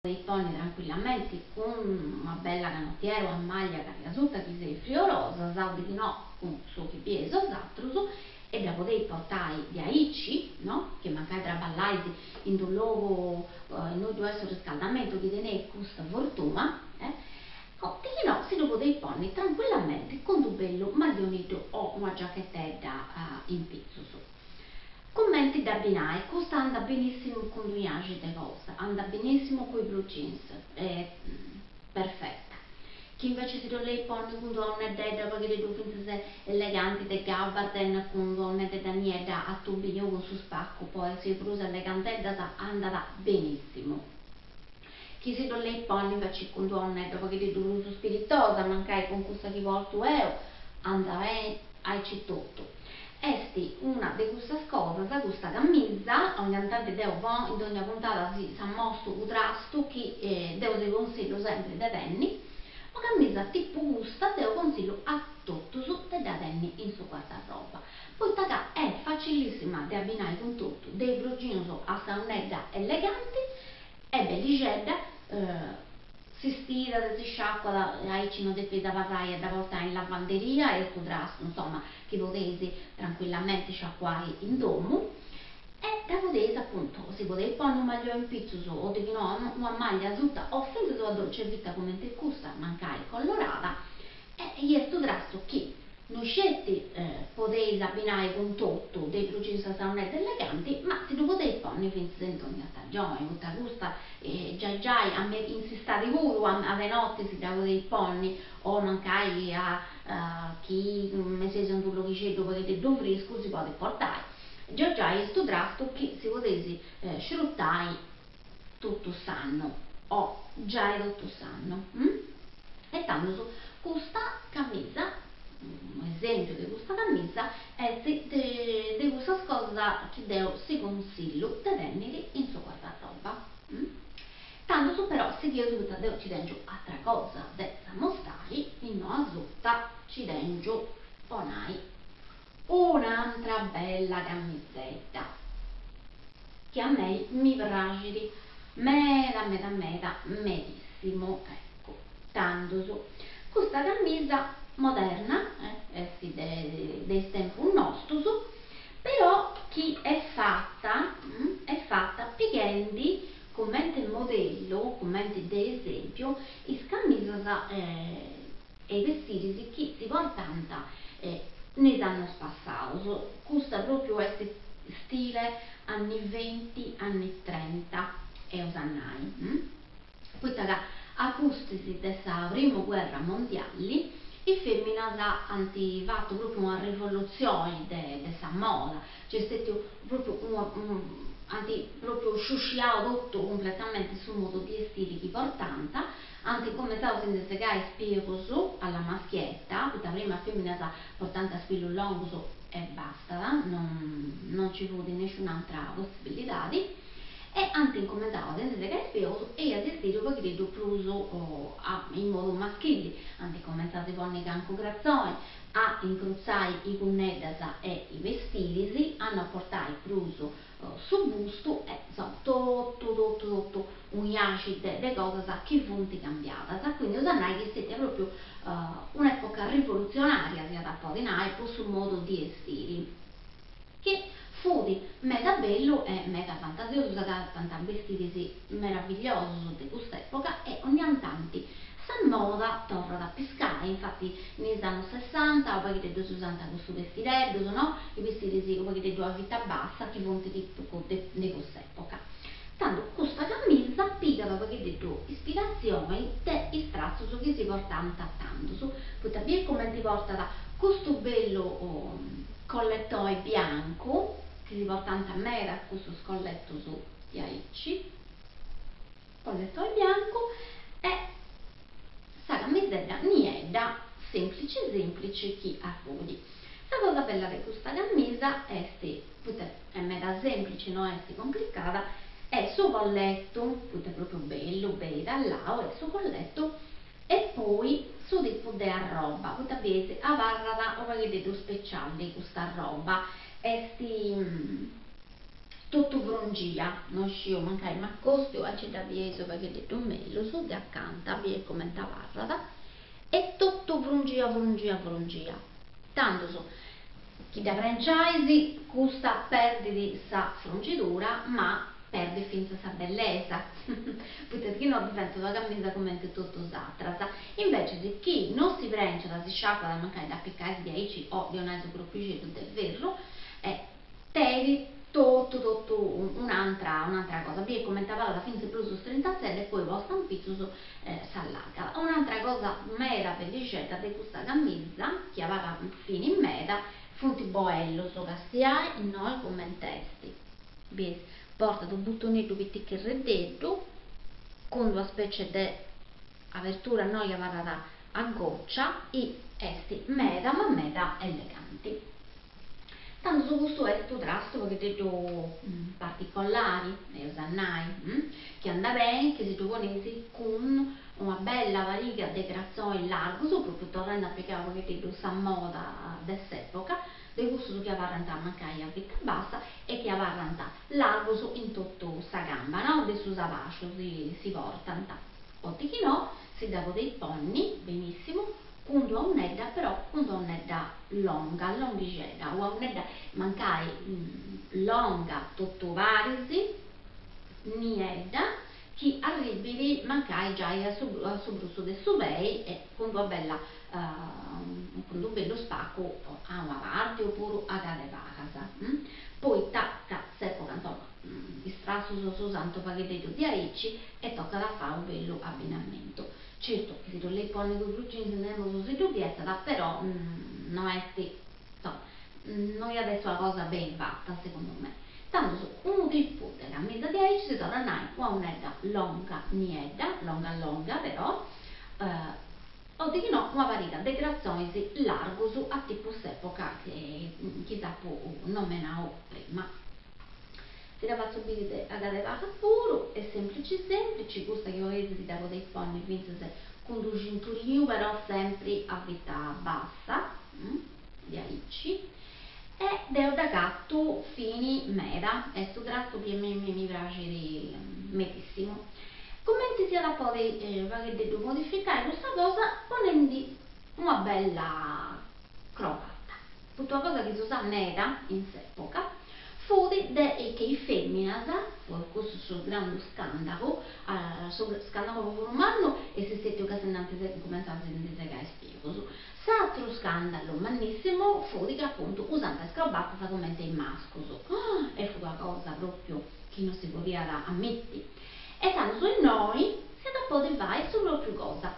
Podeis ponni trancuillamenti cun una bella canotiera o a maglia carria asuta chi seis friorosas o deghinò cun su chi bieis 'osatrus e dda podeis portai diaici, no? Chi mancai traballais in d'unu logu innui ddu est su riscaldamentu chi teneis custa fortuna, eh? O deghinò si ddu podeis ponni trancuillamenti cun d'u bellu maglioneddu o una giachetedda in pitzus. Cumenti dd'abbinai, custa andat benissimu cun d-un'axi de cosa, andat benissimu cun is blue jeans, est perfetta. Chi invece si dd'olleis ponni cun d'una 'unneddedda u' paghededdu fintzas eleganti de gabardine cun d'una 'unneddedda niedda a tubinu cun su spaccu po essi prus eleganteddas andat benissimu. Chi si dd'olleis ponni invece cun d'una 'unnedda u' paghededdu prus spiritosa, mancai cun cussa chi portu 'eu, andat beni aici totu. Est una de cussas cosas, custa camisa, ogna tanti deu po in dogna puntada si s'ammostu u' trastu chi deu si consillu sempri de tenni, una camisa tipu custa deu consillu a totus de dda tenni in su guardarroba, poita ca est facilissima de abbinai cun totu, de is blue jeans a sa 'unnedda eleganti est bellixedda, si stirat, si sciacuat, aici no depis abarrai a dda portai in lavanderia, est unu trastu insoma chi podeis trancuillamenti sciacuai in domu e dda podeis apuntu, si podeis ponni unu maglioi in pitzus o deghinò una maglia asuta o fintzas una dolce vita cumenti custa, mancai colorada, e est unu trastu chi No sceti podeis abbinai cun totu de is blue jeans a sa 'unnedda eleganti, ma si ddu podeis ponni fintzas in dogna stagioni, poita custa giai giai a in s'istadi puru a de noti si dda podeis ponni o mancai a chi seis in unu loghixeddu u' paghededdu friscu si podit portai. Giai giai est unu trastu chi si podeis scirutai totu s'annu o giai totu s'annu. E tandus custa camisa, unu esempiu de custa camisa est de de cussas cosas chi deu si consillu de tenniri in su guardarroba. Tandus però sigheus poita deu ci tengiu atra cosa de s'amostai, innoi asuta ci tengiu po nai Un'antra bella camisedda chi a mei mi praxit meda meda meda medissimu, eccu, tandus, custa camisa moderna, est de de is tempus nostus, però chi est fata est fata pighendi cumenti modellu, cumenti de esempiu, is camisas e is bestiris chi si portànt in is annus passaus, custa propriu est stile anni venti anni trenta eus a nai, poita ca a pustis de sa primu guerra mondiali is feminas ant fatu propriu una rivolutzioni de de sa moda, nc'est stetiu propriu una ant propriu sciusciau totu cumpletamenti su modu di estiri chi portànt Ant incumentzau a si ndi segai is pilus alla maschietta, poita prima is feminas portànt is pilus longus e bastat, non non nci fut nisciun'antra possibilidadi, e ant incumentzau a si ndi segai is pilus e a si estiri u' paghededdu prus in modu maschili, ant incumentzau a si ponni cancu cratzoni, a incrutzai is gunneddas e is bestiris, a no portai prus su bustu e insoma totu totu totu un'iaxi de de cosas chi funt cambiadas, quindi eus a nai chi est stetia propriu un'epoca rivolutzionaria si iat a podi nai po su modu di estiri, chi fut meda bellu e meda fantasiosu, s'agatant bestiris meravigliosus de cust'epoca e ogna tanti sa moda torrat a piscai, infati in is annus sessanta u' paghededdu si usant custus bestireddus no, is bestiris u' paghededdu a vita bassa chi funt tipicu de de cuss'epoca. Tandu custa camisa pigat u' paghededdu ispiratzioni de is trastus chi si portànt tandus, poita bieis cumenti portat custu bellu colletoi biancu, chi si portànt meda custus colletus diaici. Colletoi biancu e sa camisedda niedda semplici semplici chi arrudi. Sa cosa bella de custa camisa est, poita est meda semplici no est complicada, est su colletu, poita est propriu bellu, beni tallau, est su colletu e poi su tipu de arroba, poita bieis abarrat u' paghededdu speciali custa arroba, est. Totu frungia, no sciu, mancai m'acostiu, aici dda bieis u' pagheddeddu mellus, de acanta, bieis cumenti abarrat, est totu frungia frungia frungia. Tandus, chi dda prenciais, custa perdit sa frungidura, ma perdit fintzas sa bellesa, poita chi no diventat una camisa cumenti totu is atras. Invecis, chi no si prenciat, si sciacuat, mancai dda apicais diaici o ddi 'onais u' cropixeddu de ferru, e Tenit totu totu un'antra un'antra cosa, bieis cumenti abarrat fintzas prus strintatzedda e poi posta in pitzus s'allargat. Un'antra cosa meda bellixedda de custa camisa, chi abarrat fini meda, funt is boellus, castiai innoi cument'est, bieis, portat unu butoneddu piticherreddeddu cun d'una specie de abertura innoi chi abarrat a goccia e est meda ma meda eleganti. Tandus custu est unu trastu u' pagheddeddu particolari, eus a nai, chi andat beni chi si ddu poneis cun una bella pariga de cratzonis largus, propriu torrendi a pigai u' pagheddeddu sa moda de s'epoca, de cussus chi abarrant mancai a vita bassa e chi abarrant largus in totu sa camba, no, de susu a basciu si portant, o dichinò si dda podeis ponni, benissimu, Cun d'una 'unedda però cun d'una 'unedda longa, longhixedda, una 'unedda mancai longa totu paris, niedda, chi arribit mancai giai a su a su brussu de su pei e cun d'una bella cun d'unu bellu spacu a una parti opuru a cad'e palas, poita ca s'epoca insoma is trastus s'usant u' pagheddeddu diaici e tocat a fai unu bellu abbinamentu. Certu chi si ddu 'oleis ponni cun is blue jeans nemus si ddu vietat, però no est, insoma, no iat essi una cosa beni fata segundu me. Tandus unu tipu de camisa diaici si torru a nai una 'unedda longa niedda, longa longa però, o dichinò una pariga de cratzonis largus a tipu s'epoca chi s'apu nomenau prima. Si dda fatzu biri de a cad'e palas puru, est semplici semplici, custa chi 'oleis si dda podeis ponni fintzas cun d'u cinturinu però sempri a vita bassa, diaici, e deu dd'agatu fini meda, est u' trastu chi a mimmi mi praxit medissimu. Cumenti s'iat a podi u' pagheddeddu modificai custa cosa ponendi una bella crobata, fut una cosa chi s'usàt meda in s'epoca, fut de chi is feminas, fut cussu su grandu scandalu, su scandalu prus mannu est stetiu ca si nd'ant cumentzau a si ndi segai is pilus, s'atru scandalu mannissimu fut ca apuntu usant is crobatas cumenti is mascus, e fut una cosa propriu chi no si podiat ammiti, e tandus innoi s'iat a podi fai su propriu cosa,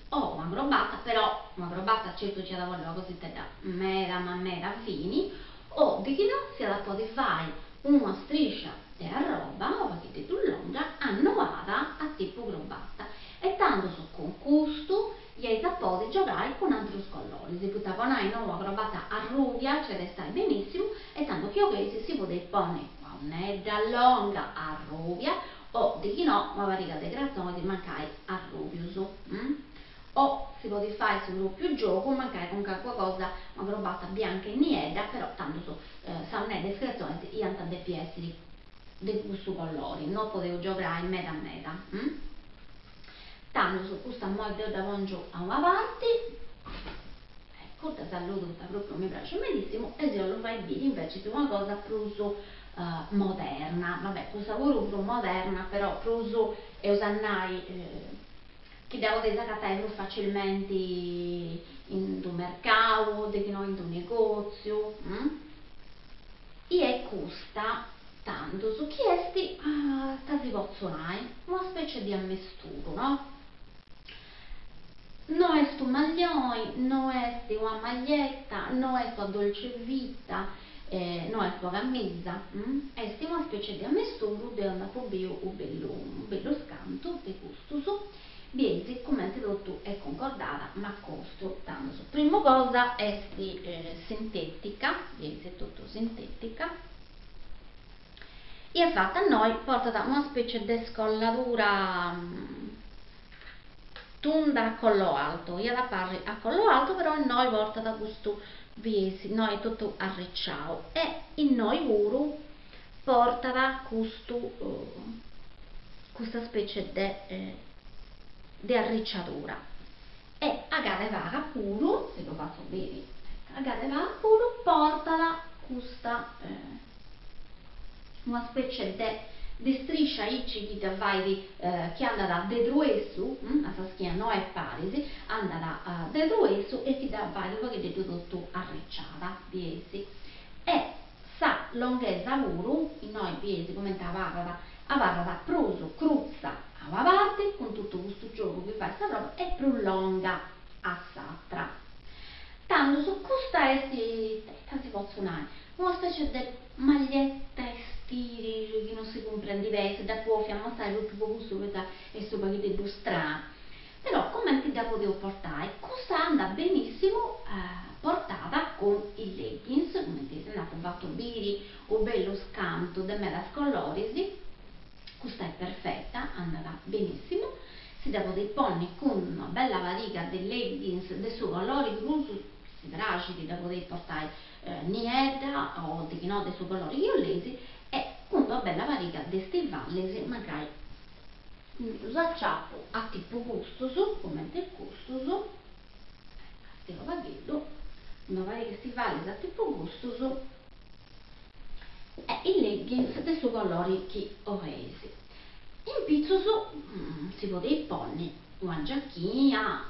o una crobata, però una crobata certu nci iat a bolli una cositedda meda ma meda fini, O dichinò s'iat a podi fai una striscia de arroba u' paghiteddu longa annoada a tipu crobata e tandus cun custu iais a podi giogai cun atrus colloris, poita po nai no una crobata arrubia nc'at a stai benissimu e tandu chi 'oleis si podeis ponni una 'unedda longa arrubia o dichinò una pariga de cratzonis mancai arrubius. O si podit fai su propriu giogu mancai cun calincuna cosa, una crobata bianca e niedda, però tandus sa 'unedda e is cratzonis iant a depi essiri de cussu colori, no podeus giogai meda meda. Tandus custa immoi deu dda pongiu a una parti, eccu, dda saludu poita propriu mi praxit medissimu e si 'ollu fai biri invecias una cosa prus moderna, va bè custa puru prus moderna però prus eus a nai chi dda podeis agatai prus facilmenti in d'u mercau, dichinò in d'u negoziu, i est custa, tandus, chi est, ita si potzu nai, una specie di ammesturu, no? No est u' maglioi, no est una maglietta, no est una dolce vita, no est una camisa, est una specie di ammesturu, deu nd'apu biu u' bellu u' bellu scantu de custus, bieis cumenti totu est cuncordada, m'acostu, tandus, primu cosa est sintetica, bieis est totu sintetica, i est fata innoi, portat una specie de scolladura tunda a collo alto, iat a parri a collo alto però innoi portat custu, bieis, innoi est totu arriciau e innoi puru. Portat custu custa specie de de arriciadura e a cad'e paga puru, si ddu fatzu biri, a cad'e paga puru portat custa una specie de de striscia aici chi dda fait chi andat de truessu a sa schina no est paris, andat de truessu e chi dda fait unu pagheddeddu totu arriciada, bieis. E sa longhesa puru, innoi bieis cumenti abarrat, abarrat prus crutza a una parti cun totu custu giogu chi fait sa roba e prus longa a s'atra. Tandus custa est, ita si potzu nai, una specie de maglietta estiri chi non si cumprendit beni, si dd'apu 'òfia amostai propriu po custu poita est unu pagheddeddu strana, però cumenti dda podeus portai, custa andat benissimu portada cun is leggings, cumenti si nd'apu fatu biri u' bellu scantu de medas coloris, custa est perfetta, andat benissimu, si dda podeis ponni cun una bella pariga de leggings de su colori chi prus si praxit, dda podeis portai niedda o dichinò de su colori chi 'olleis e cun d'una bella pariga de stivallis mancai ddus aciapu a tipu custus, cumenti custus, castia unu pagheddu, una pariga 'e stivallis a tipu custus e is leggings de su colori chi 'oleis. In pitzus si podit ponni una giachina,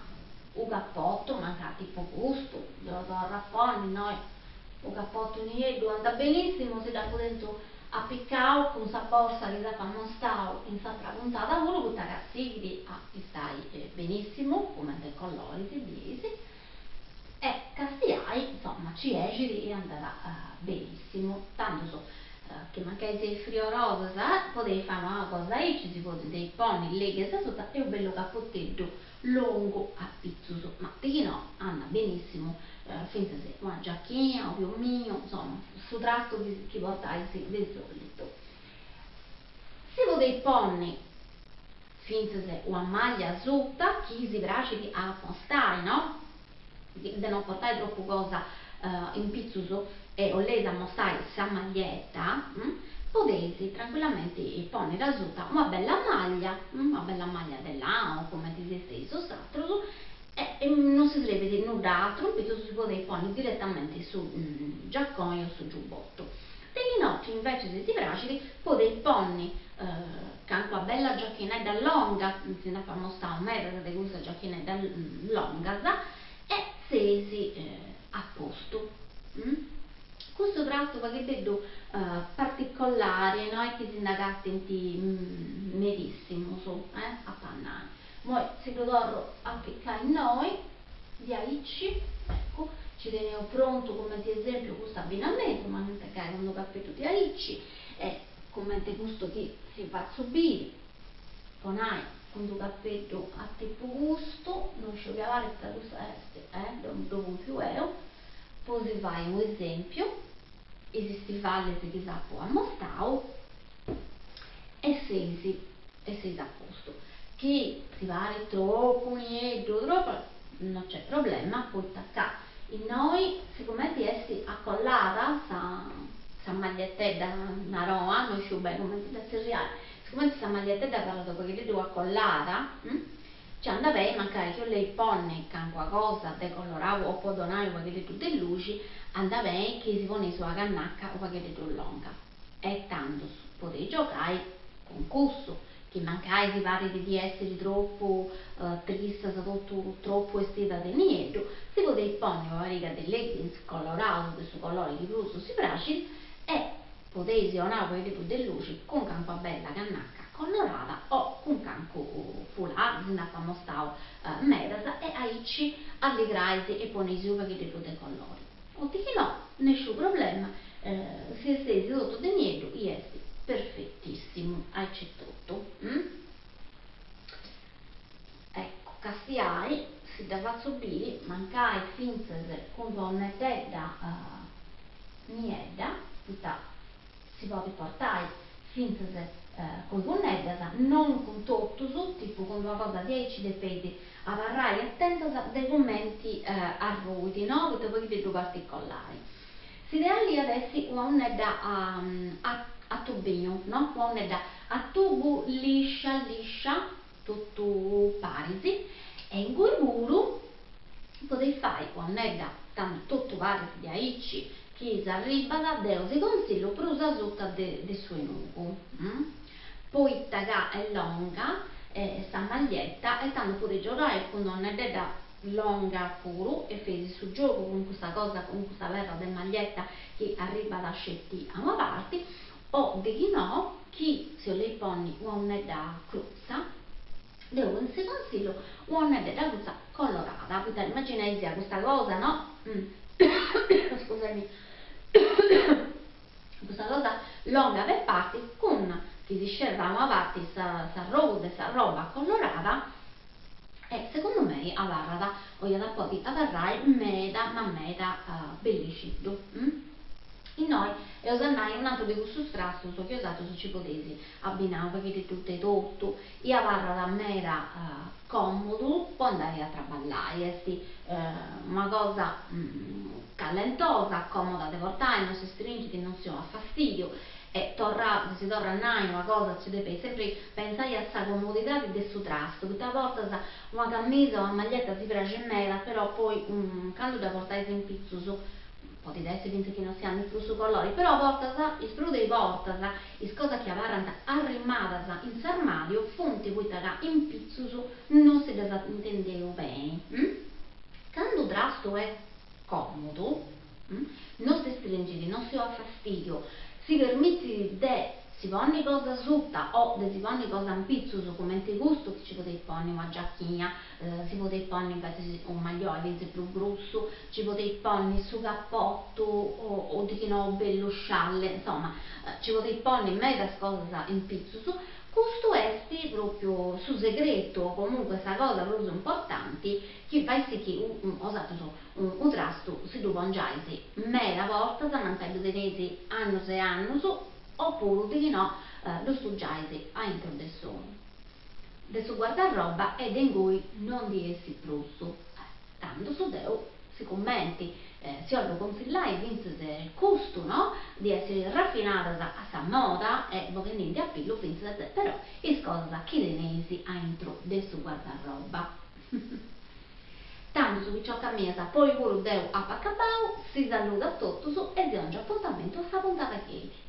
u' capotu mancai a tipu custu, deu torru a ponni innoi u' capotu nieddu andat benissimu, si dd'apu tentu apicau cun sa borsa chi s'apu ammostau in s'atra puntada puru poita ca sighit a istai benissimu cumenti colloris bieis e castiai insoma ci 'exit e andat benissimu. Tandus chi mancai seis friorosas podeis fai una cosa aici, si podeis ponni leggings asuta e u' bellu capoteddu longu a pitzus, ma dichinò andat benissimu fintzas una giachina u' piuminu, insoma su trastu chi portais de solitu. Si podeis ponni fintzas una maglia asuta chi si praxit a ammostai, no? De no portai tropu cosa in pitzus e 'oleis ammostai sa maglietta, podeis trancuillamenti ponniri asuta una bella maglia, una bella maglia de lana o cumenti si 'esteis bosatrus e non si srebit nudda atru in pitzus si podeis ponni diretamenti su giaconi o su giubbottu. Dichinò chi invecias si praxit podeis ponni calincuna bella giachinedda longa, si nd'apu ammostau medas de custas giachineddas longas, e seis a postu. Custu trastu pagheddeddu particolari no est chi si nd'agatint medissimus, apu a nai. Moi si ddu torru a apicai innoi, diaici, eccu, ci teneus prontu cumenti esempiu custu abbinamentu, mancai cun d'unu capeddu diaici e cumenti custu chi si fatzu biri, po nai, cun d'u capeddu a tipu custu, non sciu chi aparit ca custu est, eh, ddu cumpiu 'eu, po si fai u' esempiu, is stivallis chi s'apu ammostau e seis e seis a postu. Chi si parit tropu nieddu tropu no c'est problema poita ca innoi sigumenti est acollada sa sa magliettedda naroa, no sciu beni cumenti dda tzerriai, sigumenti sa magliettedda abarrat u' pagheddeddu acollada Nci andat beni mancai chi 'oleis ponni calincuna cosa de colorau o po donai u' pagheddeddu de luxi, andat beni chi si poneis una cannacca u' pagheddeddu longa e tandus podeis giogai cun cussu, chi mancai si parit di essiri tropu tristas totu tropu 'estidas de nieddu, si podeis ponni una pariga de leggings coloraus de su colori chi prus si praxit e Podeis 'onai u' pagheddeddu de luxi cun calincuna bella cannacca colorada o cun cancu foulard, si nd'apu ammostau medas, e aici alligrais e poneis u' pagheddeddu de colori. O dichinò, nesciu problema, si 'esteis totu de nieddu i est perfettissimu aici etotu. Eccu, castiai, si dda fatzu biri, mancai fintzas cun d'una 'unneddedda niedda, poita si podit portai fintzas cun is gunneddas, non cun totus, tipu cun d'una cosa diaici depeis abarrai atentas de cumenti arruit, no, poita u' pagheddeddu particolari. S'ideali iat essi una 'unnedda a. A tubinu, no? Una 'unnedda a tubu liscia liscia, totu paris, e ingui puru podeis fai una 'unnedda tandu totu paris diaici chi s'arribat, deu si consillu prus asuta de su 'enugu, poita ca est longa sa maglietta e tandu podeis giogai cun una 'unneddedda longa puru e feis su giogu cun custa cosa, cun custa perra de maglietta chi arribat sceti a una parti, o deghinò chi si 'oleis ponni una 'unnedda crutza, deu si consillu una 'unneddedda crutza colorada, poita immaginai custa cosa no, scusaimi, custa cosa longa de parti cun chi si scerrat a una parti s'arrogu de sa roba colorada e segundu mei abarrat o iat a podi abarrai meda ma meda bellixeddu. Innoi eus a nai un'atru de cussus trastus chi 'osatrus nci podeis abbinai u' paghiteddu de totu i abarrat meda còmodu po andai a traballai, est una cosa callentosa, còmoda de portai, non si stringit, non si 'onat fastidiu e torra, si torrat a nai una cosa, si depit sempri pentzai a sa comodidadi de su trastu, poita a bortas una camisa o una maglietta si praxit meda, però poi candu dda portais in pitzus Podit essi fintzas chi no si andit prus su colori, però a bortas, is prus de is bortas, is cosas chi abarrant arrimadas in s'armadiu funt poita ca in pitzus no si ddas intendeus beni. Candu trastu est còmodu, no si stringit, no si 'onat fastidiu, si permitit de si ponni cosa asuta o de si ponni cosa in pitzus, cumenti custu chi ci podeis ponni una giachina, si podeis ponni invecis unu maglioi fintzas prus grussu, ci podeis ponni su capotu o dichinò u' bellu scialli, insoma, ci podeis ponni medas cosas in pitzus, custu est propriu su segretu o comunque sa cosa prus importanti chi fait sì chi 'osatrus u' trastu si ddu pongiais meda bortas, mancai ddu teneis annus e annus, opuru dichinò ddu stugiais aintru de su de su guardarroba e de ingui no ndi essit prus. Tandus deu sigumenti si 'ollu consillai fintzas custu no, di essi rafinadas a sa moda e boghendindi a pillu fintzas però is cosas chi teneis aintru de su guardarroba. Tandus piciocas mias po oi puru deu apu acabau, si saludu a totus e si 'ongiu apuntamentu a sa puntada chi 'enit.